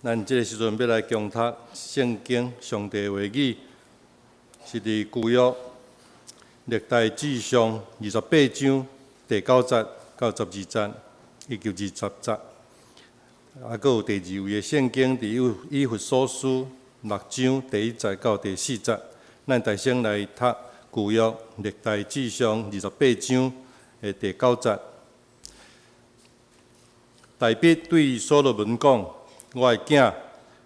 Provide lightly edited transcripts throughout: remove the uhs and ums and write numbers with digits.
咱這個時陣欲來共讀聖經上帝話語，是佇舊約歷代志上28章第九節到12節，以及20節。啊，閣有第二位的聖經佇以弗所書六章第一節到第四節。咱大聲來讀舊約歷代志上二十八章的第九節。大衛對所羅門講：我的囝，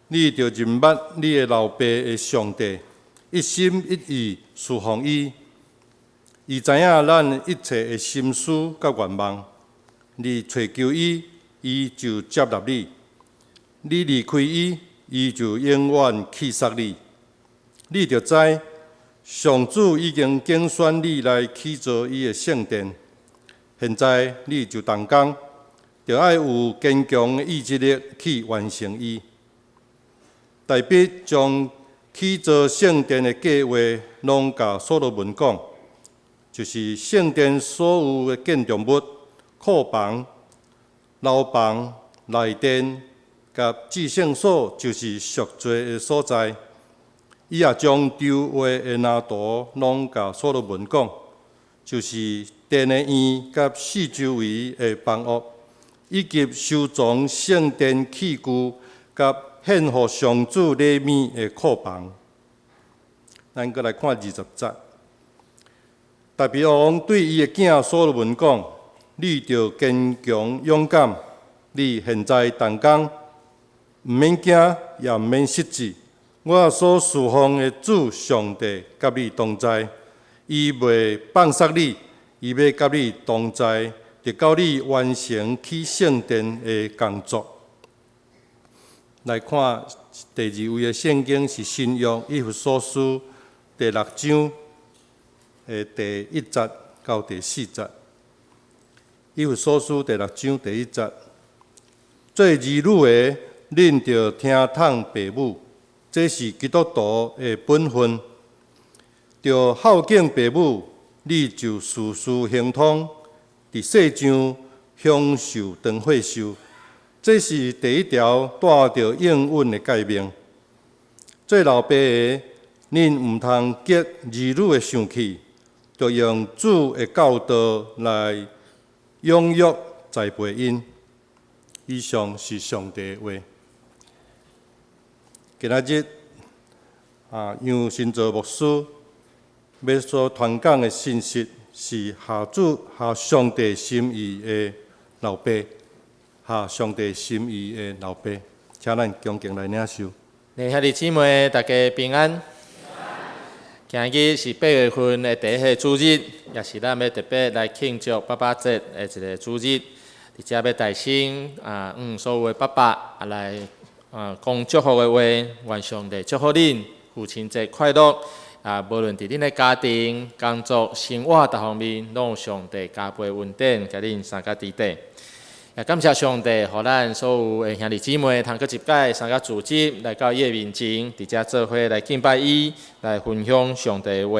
你著認捌你的老爸的上帝，一心一意事奉伊。伊知影咱一切的心思佮願望。你揣求伊，伊就接納你；你離開伊，伊就永遠棄殺你。你著知，上主已經揀選你來起造伊的聖殿。現在你就動工，著愛有堅強的意志力去完成伊。大衛將起造聖殿的計劃攏共所羅門講，就是聖殿所有的建築物、庫房、樓房、內殿佮至聖所，就是贖罪的所在。伊也將籌劃的藍圖攏共所羅門講，就是殿的院佮四周圍的房屋，以及收藏聖殿器具佮獻予上主禮物的庫房。咱閣來看20節。大衛王對伊的囝所羅門講：你著堅強勇敢，你現在動工，毋免驚，也毋免失志。我所事奉的主上帝佮你同在，伊袂放捒你，伊欲佮你同在，直到你完成起聖殿的工作。來看第二位的聖經是新約以弗所書第六章的第一節到第四節。以弗所書第六章第一節，做兒女的，恁著聽從爸母，這是基督徒的本分。著孝敬爸母，你就事事亨通，佇世上享受長歲壽。這是第一條帶著應允的誡命。做老爸的，恁毋通激兒女的生氣，著用主的教導來養育栽培𪜶。以上是上帝的話。今仔日啊，楊新造牧師欲所傳講的信息是合主合上帝心意的老爸，合上帝心意的老爸，請咱恭敬來領受。兄弟姊妹，大家平安。今日是8月份的第一个主日，也是咱欲特別來慶祝爸爸節的一个主日。佇遮欲大聲啊，所有的爸爸啊來啊講祝福的話，願上帝祝福恁，父親節快樂！啊，無論佇恁的家庭、工作、生活各方面，攏有上帝加倍恩典，共恁相佮佇底。也感謝上帝，予咱所有的兄弟姊妹通閣一擺三個組織來到伊的面前，佇遮做伙來敬拜伊，來分享上帝的話。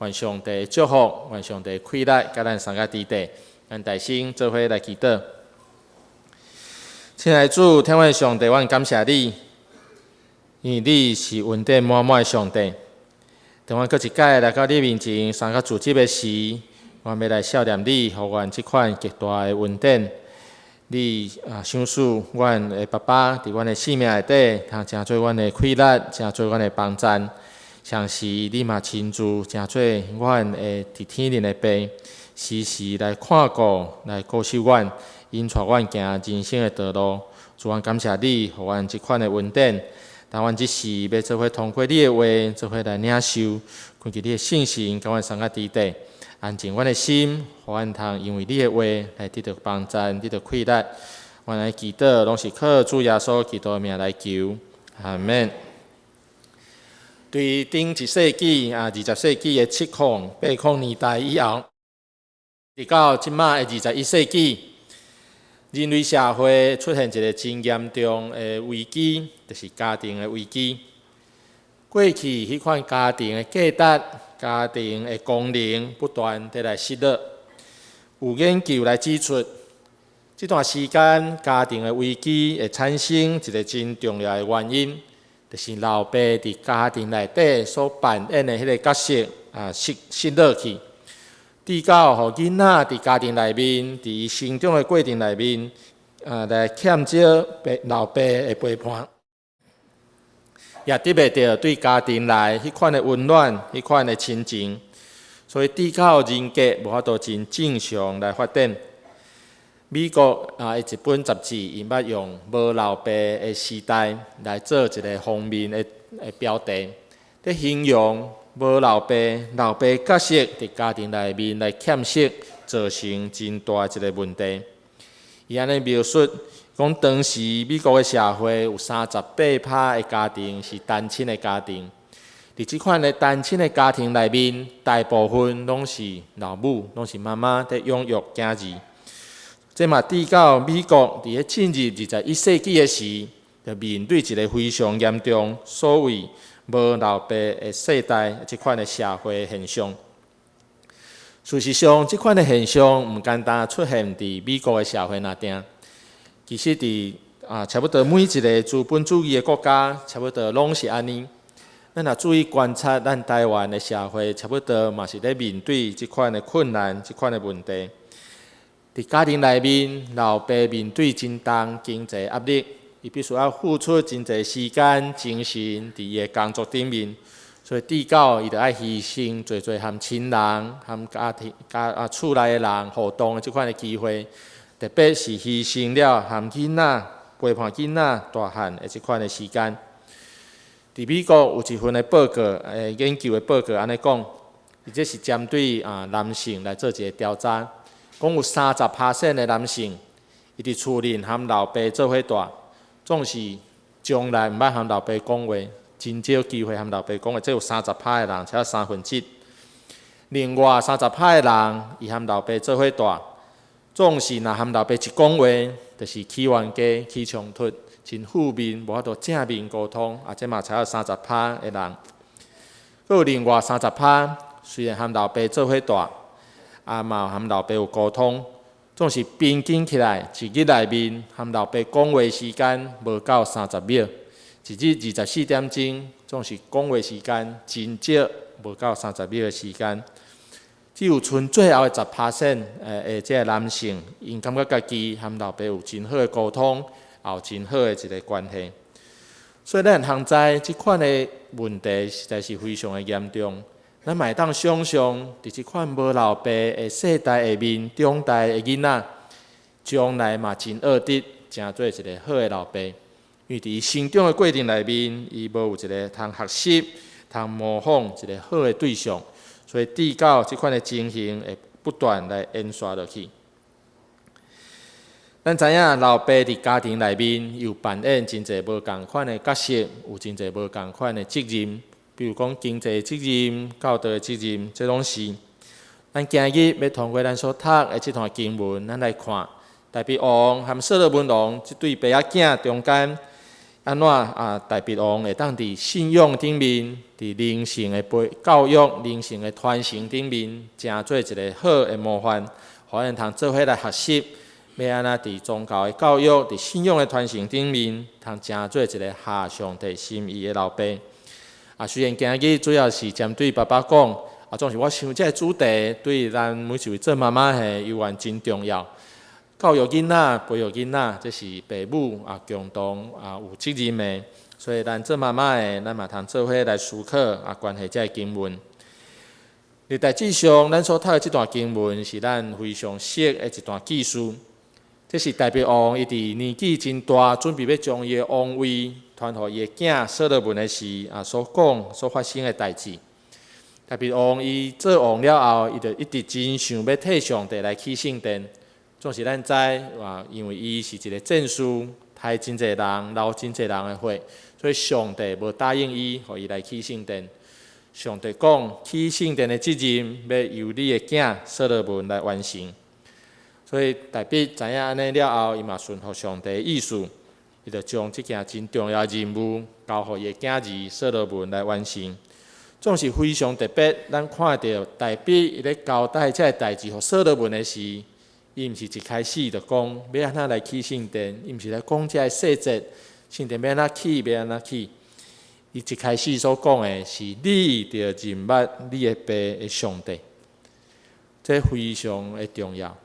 願上帝祝福，願上帝氣力，佮咱相佮佇底。咱大聲做伙來祈禱。親愛的主，天父上帝，阮感謝你，因為你是恩典滿滿的上帝。當阮閣一擺來到你面前，三個組織的時，阮欲來數念你，予阮這款極大的恩典。你啊，賞賜阮的爸爸，佇阮的生命內底，通成做阮的氣力，成做阮的幫贊。同時，你嘛親自成做阮的佇天靈的爸，時時來看顧、來顧惜阮，引帶阮行人生的道路。主，阮感謝你，予阮這款的恩典。當阮這時欲做伙通過你的話，做伙來領受，懇求你的聖神佮阮相佮佇底，安靜阮的心，予阮通因為你的話來得著幫贊，得著氣力。阮來祈禱，攏是靠主耶穌基督的名來求，阿門。對頂一世紀啊，20世紀的70、80年代以後，直到這馬的21世紀，人類社會出現一个真嚴重的危機，就是家庭的危機。過去彼款家庭的價值、家庭的功能不斷佇來失落。有研究來指出，這段時間家庭的危機會產生一个真重要的原因，就是老爸佇家庭內底所扮演的彼个角色啊失失落去，致到予囡仔佇家庭內面，佇伊成長的過程內面，啊來欠少爸老爸的陪伴，也得袂著對家庭內彼款的溫暖、彼款的親情，所以致到人格無法度真正常來發展。美國啊，一本雜誌，𪜶捌用無老爸的時代來做一个封面的的標題，咧形容無老爸、老爸角色佇家庭內面來欠失，造成真大一个問題。伊按呢描述，講當時美國的社會有38%的家庭是單親的家庭，佇這款的單親的家庭內面，大部分攏是老母，攏是媽媽佇養育囝兒。這嘛致到美國佇咧進入21世紀的時，就面對一个非常嚴重所謂無老爸的世代這款的社會現象。事實上，這款的現象毋單單出現佇美國的社會爾定，其實佇啊差不多每一个資本主義的國家，差不多攏是按呢。咱若注意觀察咱台灣的社會，差不多嘛是咧面對這款的困難、這款的問題。佇家庭內面，老爸面對真重經濟壓力，伊必須愛付出真濟時間、精神佇伊的工作頂面，所以致到伊著愛犧牲濟濟和親人、和家庭、家啊厝內的人互動的這款的機會，特別是犧牲了和囡仔陪伴囡仔大漢的這款的時間。佇美國有一份的報告，研究的報告按呢講，伊這是針對啊男性來做一个調查。講有30% 的男性，伊佇厝裡和老爸做伙蹛，總是從來毋捌和老爸講話，真少機會和老爸講話。這有三十趴的人，超過三分之一。另外三十趴的人，伊和老爸做伙蹛，總是若和老爸一講話，就是起冤家、起衝突，真負面，無法度正面溝通。啊，這嘛超過三十趴的人。閣有另外三十趴，雖然和老爸做伙蹛，啊嘛和老爸有溝通，總是平均起來，一日內面和老爸講話時間無夠30秒，一日24點鐘，總是講話時間真少，無夠三十秒的時間。只有賰最後的10% 的這个男性，𪜶感覺家己和老爸有真好的溝通，也有真好的一个關係。所以咱通知這款的問題實在是非常的嚴重。咱嘛會當想像，佇這款無老爸的世代下面長大的囡仔，將來嘛真惡得成做一个好的老爸，因為佇伊成長的過程內面，伊無有一个通學習、通模仿一个好的對象，所以致到這款的情形會不斷來延續落去。咱知影老爸佇家庭內面有扮演真濟無仝款的角色，有真濟無仝款的責任。比如講經濟責任、教導的責任，這攏是。咱今日欲通過咱所讀的這段經文，咱來看大衛王和所羅門王這對爸仔囝中間，按怎啊？大衛王會當佇信仰頂面，佇靈性的培教育、靈性的傳承頂面，成做一个好的模範，予咱通做伙來學習，欲按怎佇宗教的教育、佇信仰的傳承頂面，通成做一个合上帝心意的老爸。啊，雖然今日主要是針對爸爸講，啊，總是我想這个主題對咱每一位做媽媽的猶原真重要。教育囡仔、培育囡仔，這是爸母啊共同啊有責任的，所以咱做媽媽的，咱嘛通做伙來思考啊，關係這个經文。歷代志上，咱所讀的這段經文是咱非常熟的一段記事。這是大衛王伊佇年紀真大，準備欲將伊的王位傳予伊的囝所羅門的時啊，所講所發生的代誌。大衛王伊做王了後，伊就一直真想欲替上帝來起聖殿。總是咱知啊，因為伊是一个戰士，殺真濟人，流真濟人的血，所以上帝無答應伊，予伊來起聖殿。上帝講，起聖殿的責任欲由你的囝所羅門來完成。所以大衛知影按呢了後，伊嘛順服上帝的意思，伊就將這件真重要的任務交予伊的囝兒所羅門來完成。總是非常特別，咱看著大衛伊咧交代這个代誌予所羅門的時，伊毋是一開始就講欲按怎來起聖殿，伊毋是來講這个細節，聖殿欲按怎起，欲按怎起。伊一開始所講的是你著認捌你的爸的上帝，這非常的重要。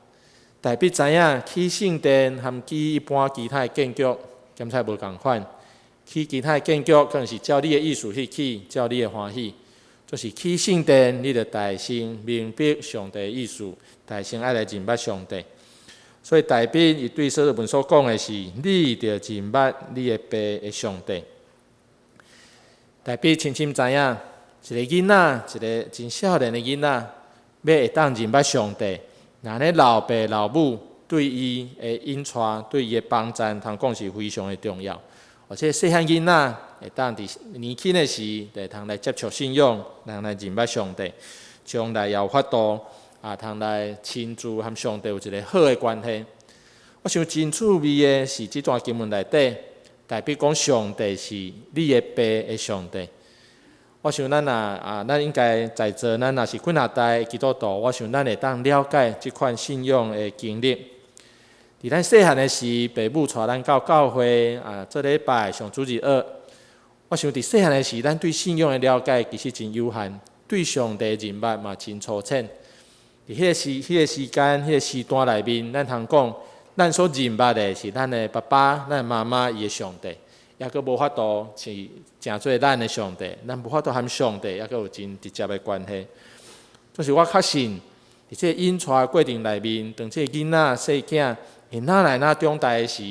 大衛知影起聖殿和起一般其他的建築，感覺無仝款。起其他的建築可能是照你的意思去起，照你的歡喜。就是起聖殿，你著大先明白上帝的意思，大先愛來認捌上帝。所以大衛伊對所羅門所講的是：你著認捌你的爸的上帝。大衛深深知影，一个囡仔，一个真少年的囡仔，欲會當認捌上帝，若按呢老爸老母對伊的引帶，對伊的幫贊，通講是非常的重要。而且細漢囡仔會當佇年輕的時，就會通來接觸信仰，通來認捌上帝，將來也有法度啊，通來親自和上帝有一个好的關係。我想真趣味的是，這段經文內底，大衛講上帝是你的爸的上帝。我想咱若啊，咱應該在座，咱若是幾若代基督徒，我想咱會當了解這款信仰的經歷。佇咱細漢的時，爸母帶咱到教會啊，做禮拜上主日學。我想佇細漢的時，咱對信仰的了解其實真有限，對上帝認捌嘛真粗淺。佇彼個時間、彼個時段內面，咱通講，咱所認捌的是咱的爸爸、咱的媽媽伊的上帝，猶閣無法度是成做咱的上帝，咱無法度和上帝猶閣有真直接的關係。就是我確信，佇這個引帶的過程內面，當這個囡仔細囝會愈來愈長大的時，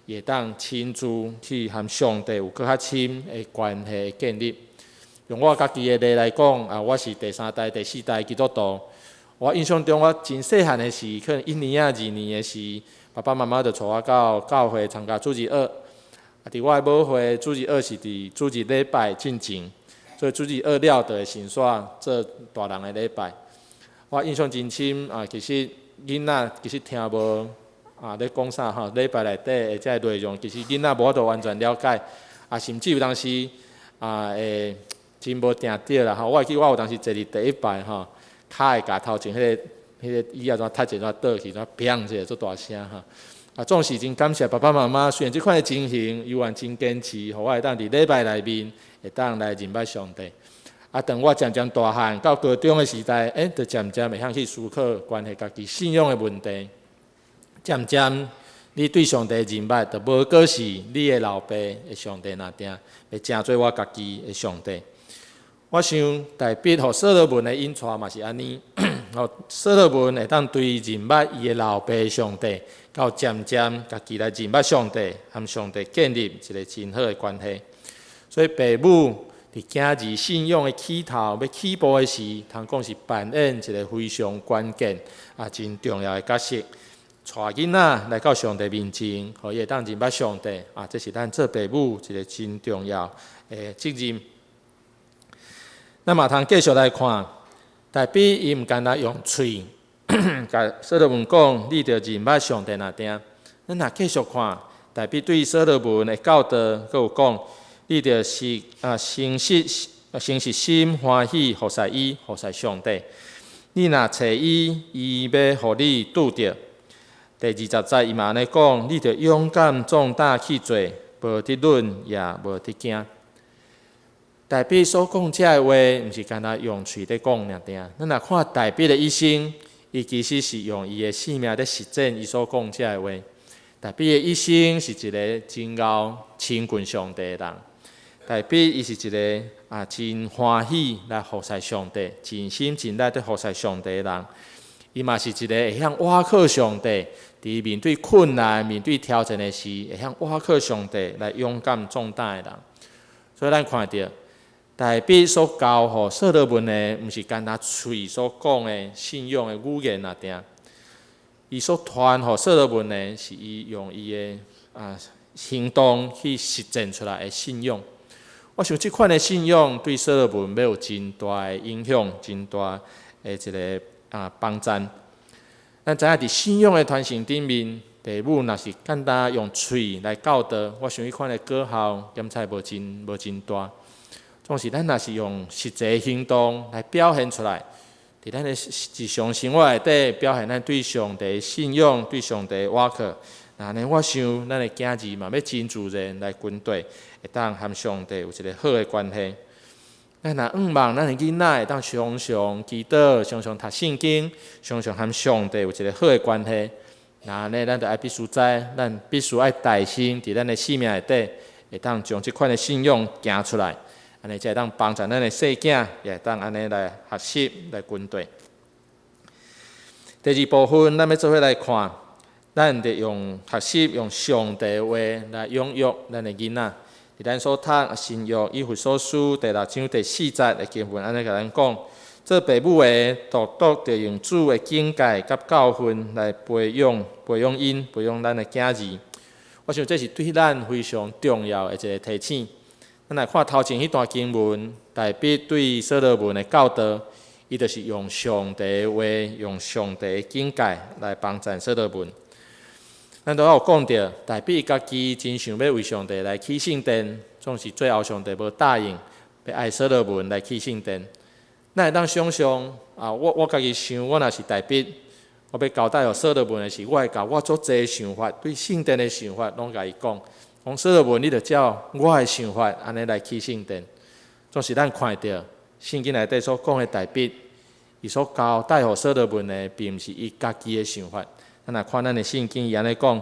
伊會當親自去和上帝有閣較深的關係的建立。用我家己的例來講，啊，我是第三代、第四代基督徒。我印象中，我真細漢的時，可能一年仔、二年的時，爸爸媽媽就帶我到教會參加主日學。啊，佇我的母會，主日學是佇主日禮拜進前，所以主日學了就會先煞做大人的禮拜。我印象真深啊，其實囡仔其實聽無啊咧講啥吼，禮拜內底的這个內容，其實囡仔無法度完全了解，啊，甚至有當時啊會真無定著啦吼。我會記我有當時坐佇第一排吼，跤會共頭前彼個椅仔怎踢一下怎倒去，怎砰一下足大聲吼。啊，總是真感謝爸爸媽媽，雖然這款的情形，猶原真堅持，予我會當佇禮拜內面會當來認捌上帝。啊，當我漸漸大漢到高中的時代，就漸漸會曉去思考關係家己信仰的問題。漸漸，你對上帝認捌，就無閣是你的老爸的上帝爾定，會成做我家己的上帝。我想大衛予所羅門的引帶嘛是按呢，予所羅門會當對認捌伊的老爸上帝，到漸漸家己來認捌上帝，和上帝建立一个真好的關係。所以爸母佇囝兒信仰的起頭，欲起步的時，通講是扮演一个非常關鍵啊，真重要的角色。帶囡仔來到上帝面前，予伊會當認捌上帝啊，這是咱做爸母一个真重要的責任。咱嘛通繼續來看，大衛伊毋干焦用喙，共所羅門講，你著認捌上帝爾定。咱若繼續看，大衛對所羅門的教導，閣有講，你著是啊誠實心歡喜服侍伊，服侍上帝。你若揣伊，伊欲予你拄著。第20節伊嘛按呢講，你著勇敢壯膽去做，無得忍也無得驚。大衛所講這个話，毋是干焦用喙咧講爾定。咱若看大衛的一生，伊其實是用伊的性命咧實踐伊所講這个話。大衛的一生是一个真𠢕親近上帝的人。大衛伊是一个啊真歡喜來服侍上帝，盡心盡力咧服侍上帝的人。伊嘛是一个會曉倚靠上帝，佇面對困難、面對挑戰的時，會曉倚靠上帝來勇敢壯膽的人。所以咱看著大衛所教予所羅門的，毋是干焦喙所講的信仰的語言爾定。伊所傳予所羅門的，是伊用伊的啊行動去實踐出來的信仰。我想這款的信仰對所羅門欲有真大的影響，真大的一个啊幫贊。咱知影佇信仰的傳承頂面，爸母若是簡單用喙來教導，我想彼款的果效檢採無真大。總是咱若是用實際行動來表現出來，佇佇咱的日常生活內底表現咱對上帝的信仰，對上帝的倚靠。那按呢，我想咱的囝兒嘛欲真自然來跟綴，會當和上帝有一个好的關係。咱若向望咱的囡仔會當常常祈禱，常常讀聖經，常常和上帝有一个好的關係。那按呢，咱就愛必須知，咱必須愛帶先佇咱的生命內底，會當將這款的信仰行出來，按呢才會當幫助咱的細囝，也會當按呢來學習來跟綴。第二部分，咱欲做伙來看，咱得用學習用上帝的話來養育咱的囡仔。佇咱所讀新約以弗所書第六章第四節的經文，按呢共咱講：做爸母的，獨獨著用主的警戒佮教訓來培養、培養𪜶、培養咱的囝兒。我想這是對咱非常重要的一個提醒。咱來看頭前彼段經文，大衛對所羅門的教導，伊就是用上帝的話，用上帝的警戒來幫助所羅門。咱拄仔有講著，大衛家己真想欲為上帝來起聖殿，總是最後上帝無答應，欲愛所羅門來起聖殿。咱會當想像啊，我家己想，我若是大衛，我欲交代予所羅門的時，我會共我足濟想法，對聖殿的想法，攏共伊講。講所羅門，你著照我的想法，按呢來起聖殿。總是咱看著聖經內底所講的大衛，伊所交代予所羅門的，並毋是伊家己的想法。咱來看咱的聖經，伊按呢講，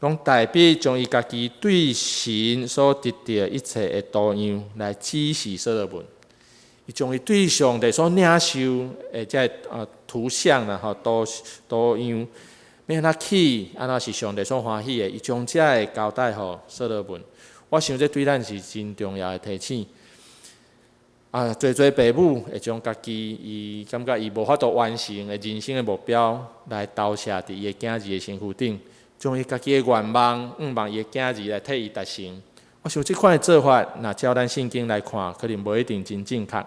講大衛將伊家己對神所得著一切的圖樣來指示所羅門。伊將伊對上帝所領受的這个圖像啦，吼圖圖樣，欲按怎起，按怎是上帝所歡喜的，伊將這个交代予所羅門。我想這對咱是真重要的提醒。啊，濟濟爸母會將家己伊感覺伊無法度完成的人生的目標，來投射佇伊的囝兒的身軀頂，將伊家己的願望、向望伊的囝兒來替伊達成。我想這款的做法，若照咱聖經來看，可能無一定真正確。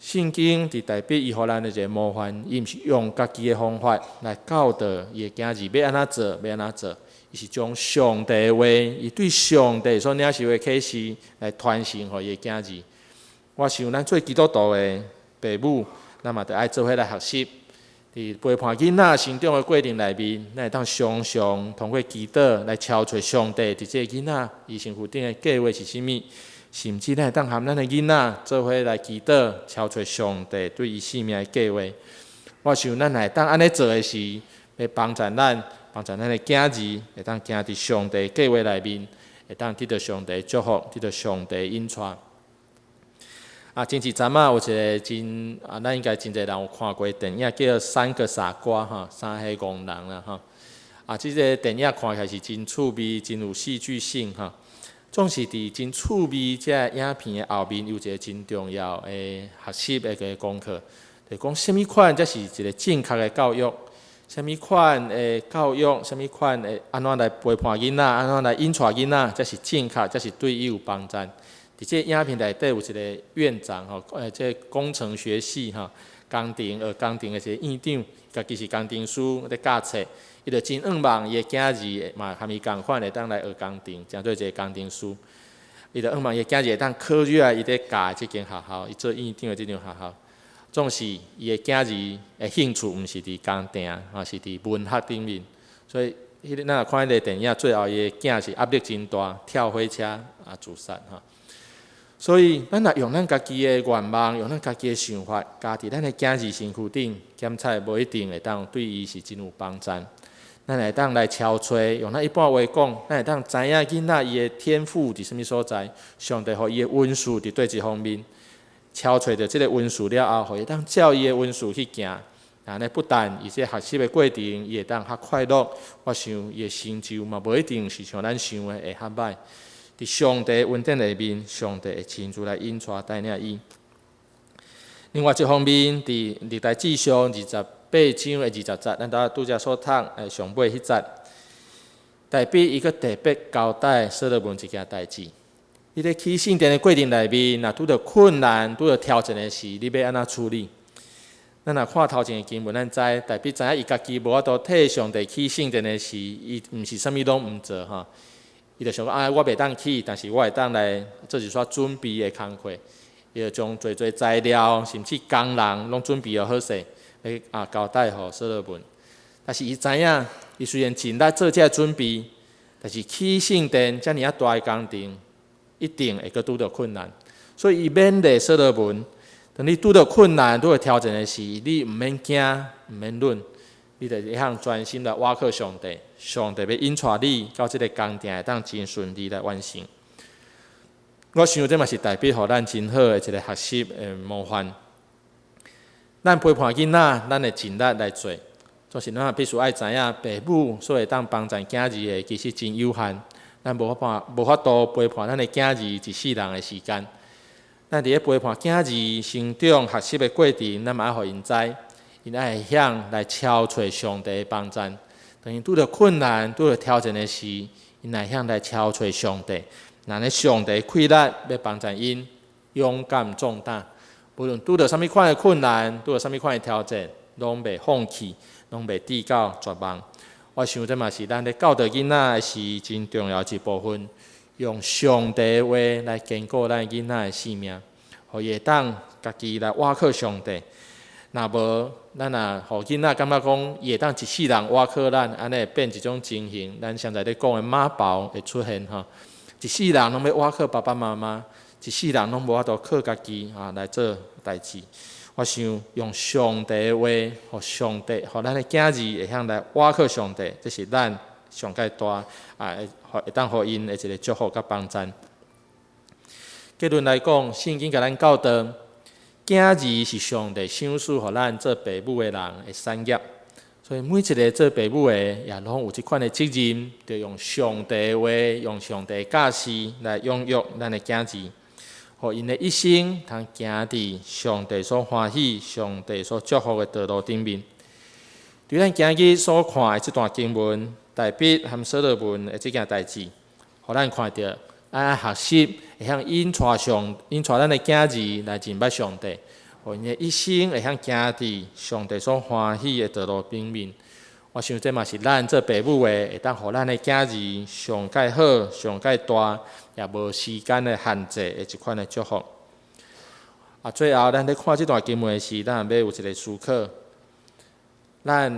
聖經佇大衛伊予咱的一个模範，伊毋是用家己的方法來教導伊的囝兒欲按怎做，欲按怎做。伊是將上帝的話，伊對上帝所領受的啟示來傳承予伊的囝兒。我想咱做基督徒的爸母，咱嘛著愛做伙來學習，佇陪伴囡仔成長的過程內面，咱會當常常通過祈禱來敲揣上帝佇這个囡仔伊身軀頂的計劃是啥物，甚至咱會當和咱的囡仔做伙來祈禱，敲揣上帝對伊生命的計劃。我想咱若會當按呢做的時，會幫助咱，幫助咱的囝兒會當行佇上帝計劃內面，會當得到上帝祝福，得到上帝引帶。啊，前一陣仔有一个真啊，咱應該真濟人有看過電影，叫做《三個傻瓜》吼，三个戇人啦吼。啊，這个電影看起來是真趣味，真有戲劇性吼。總是佇真趣味這个影片的後面，有一个真重要的學習的一个功課，就講啥物款才是一个正確的教育，啥物款的教育，啥物款的按怎來陪伴囡仔，按怎來引帶囡仔，才是正確，才是對伊有幫助。佇這个影片內底有一个院長吼，這个工程學系吼，工程學工程的一個院長，家己是工程師咧教冊，伊就真向望伊的囝兒嘛，和伊仝款會當來學工程，成做一个工程師。伊就向望伊的囝兒會當考入來伊咧教的這間學校，伊做院長的這間學校。總是伊的囝兒的興趣毋是佇工程，吼是佇文學頂面，所以彼个咱若看彼个電影，最後伊的囝是壓力真大，跳火車啊自殺吼。所以，咱若用咱家己的願望，用咱家己的想法，加佇咱的囝兒身軀頂，檢查無一定會當對伊是真有幫助。咱會當來敲揣，用咱一般話講，咱會當知影囡仔伊的天賦佇啥物所在，上帝予伊的恩賜佇佗一方面，敲揣著這个恩賜了後，予伊當照伊的恩賜去行。按呢不但伊這學習的過程，伊會當較快樂，我想伊的成就嘛，無一定是像咱想的會較䆀。佇上帝恩典內面，上帝會親自來引帶帶領伊。另外一方面，佇歷代志上28章的20節，咱拄拄才所讀的上尾彼節，大衛伊閣特別交代所羅門一件代誌。你咧起聖殿的過程內面，若拄著困難、拄著挑戰的時，你欲按怎處理？咱若看頭前的經文，咱知大衛知影伊家己無法度替上帝起聖殿的時，伊毋是啥物攏毋做吼。伊就想講啊，我袂當起，但是我會當來做一撮準備的工課。伊伊就將濟濟材料，甚至工人攏準備好勢，欲交代予所羅門。但是伊知影，伊雖然盡力做這个準備，但是起聖殿遮爾仔大的工程，一定會閣拄著困難。所以伊勉勵所羅門，當你拄著困難、拄著挑戰的時，你毋免驚，毋免忍，你著會曉專心來倚靠上帝，上帝欲引帶你到這个工程會當真順利來完成。我想這嘛是代表予咱真好的一个學習的模範。咱陪伴囡仔，咱會盡力來做，總是咱必須愛知影，爸母所會當幫贊囝兒的，其實真有限。咱無法度陪伴咱的囝兒一世人的時間。咱佇咧陪伴囝兒成長學習的過程，咱嘛愛予𪜶知，𪜶愛會曉來敲揣上帝的幫贊。當𪜶拄著困難、拄著挑戰的時，𪜶會曉來敲揣上帝。若呢上帝氣力欲幫贊𪜶，勇敢壯膽，無論拄著啥物款的困難，拄著啥物款的挑戰，攏袂放棄，攏袂至到絕望。我想這嘛是咱咧教導囡仔的時真重要一部分，用上帝的話來堅固咱囡仔的性命，予伊會當家己來倚靠上帝。若無，咱若予囡仔感覺講伊會當一世人倚靠咱，按呢會變一種情形。咱現在咧講的媽寶會出現吼，一世人攏欲倚靠爸爸媽媽，一世人攏無法度靠家己來做代誌。我想用上帝的話，予上帝，予咱的囝兒會曉來倚靠上帝，這是咱上蓋大會當予𪜶的一个祝福佮幫贊。結論來講，聖經共咱教導，囝兒是上帝賞賜予咱做爸母的人的產業，所以每一个做爸母的也攏有這款的責任，著用上帝的話，用上帝的教示來養育咱的囝兒，予𪜶的一生通行佇上帝所歡喜、上帝所祝福的道路頂面。佇咱今日所看的這段經文，大衛和所羅門的這件代誌，予咱看著，愛學習會曉引帶咱的囝兒來認捌上帝，予𪜶的一生會曉行佇上帝所歡喜的道路頂面。我想這嘛是咱做爸母的，會當予咱的囝兒上蓋好、上蓋大，也無時間的限制的一款的祝福。最後咱咧看這段經文時，咱也欲有一个思考。咱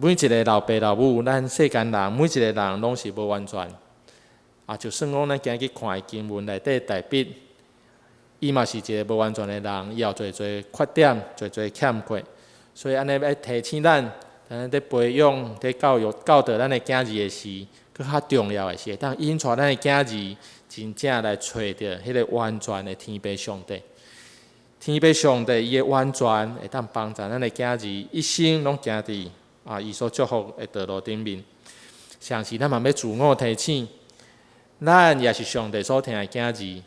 每一个老爸老母，咱世間人每一个人攏是無完全。就算講咱今日看的經文內底大衛，伊嘛是一个無完全的人，伊有濟濟缺點，濟濟欠缺。所以按呢欲提醒咱，咱佇培養、佇教育、教導咱的囝兒的時，閣較重要的是會當引帶咱的囝兒真正來揣著彼个完全的天父上帝。天父上帝伊的完全會當幫助咱的囝兒一生攏行佇伊所祝福的道路頂面。同時，咱嘛欲自我提醒，咱也是上帝所疼的囝兒。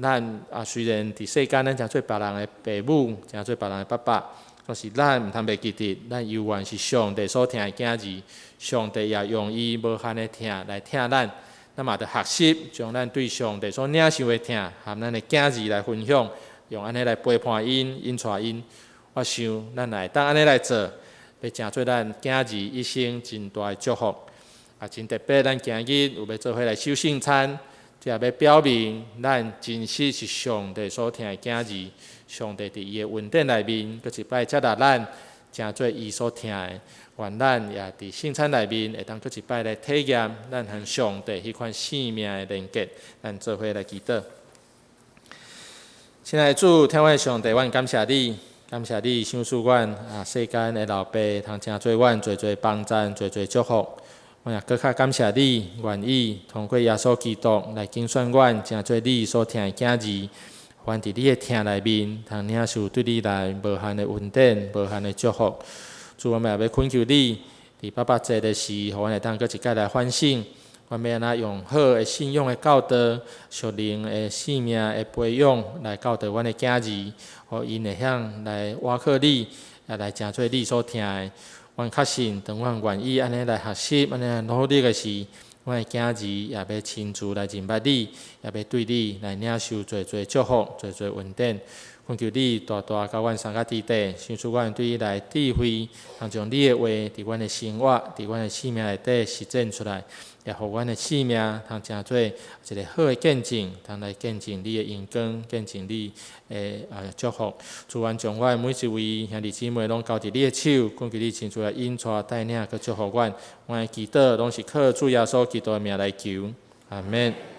咱雖然佇世間咱成做別人的爸母，成做別人的爸爸，但是咱毋通袂記得，咱猶原是上帝所疼的囝兒。上帝也用伊無限的疼來疼咱。咱嘛著學習將咱對上帝所領受的疼，和咱的囝兒來分享，用按呢來陪伴𪜶，引帶𪜶。我想咱若會當按呢來做，欲成做咱囝兒一生真大的祝福。真特別，咱今日有欲做伙來守聖餐，這也欲表明咱真實是上帝所疼的囝兒。上帝佇伊的恩典內面，閣一擺接納咱，成做伊所疼的。願咱也佇聖餐內面，會當閣一擺來體驗咱和上帝彼款生命的連結。咱做伙來祈禱。親愛的主，疼阮的上帝，阮感謝你，感謝你賞賜阮世間的老爸，通成做阮濟濟幫贊，濟濟祝福。阮也閣較感謝你，願意通過耶穌基督來揀選阮，成做你所疼的囝兒。願佇你的疼內面，通領受對你來無限的恩典、無限的祝福。主，阮也欲懇求你，佇爸爸節的時，予阮會當閣一擺來反省，阮欲按怎用好的信仰的教導、屬靈的生命的培養來教導阮的囝兒，予𪜶會曉來倚靠你，也來成做你所疼的。阮確信，當阮願意按呢來學習、按呢來努力的時，阮的囝兒也欲親自來認捌你，也欲對你來領受濟濟祝福、濟濟恩典。懇求你大大佮阮相佮佇底，賞賜阮對你來智慧，通將你的話佇阮的生活、佇阮的生命內底實踐出來，也予阮的生命通成做一个好的見證，通來見證你的榮光，見證你的祝福。主，阮將阮每一位兄弟姊妹攏交佇你的手，懇求你親自來引帶帶領，閣祝福阮。阮的祈禱攏是靠主耶穌基督的名來求，阿門。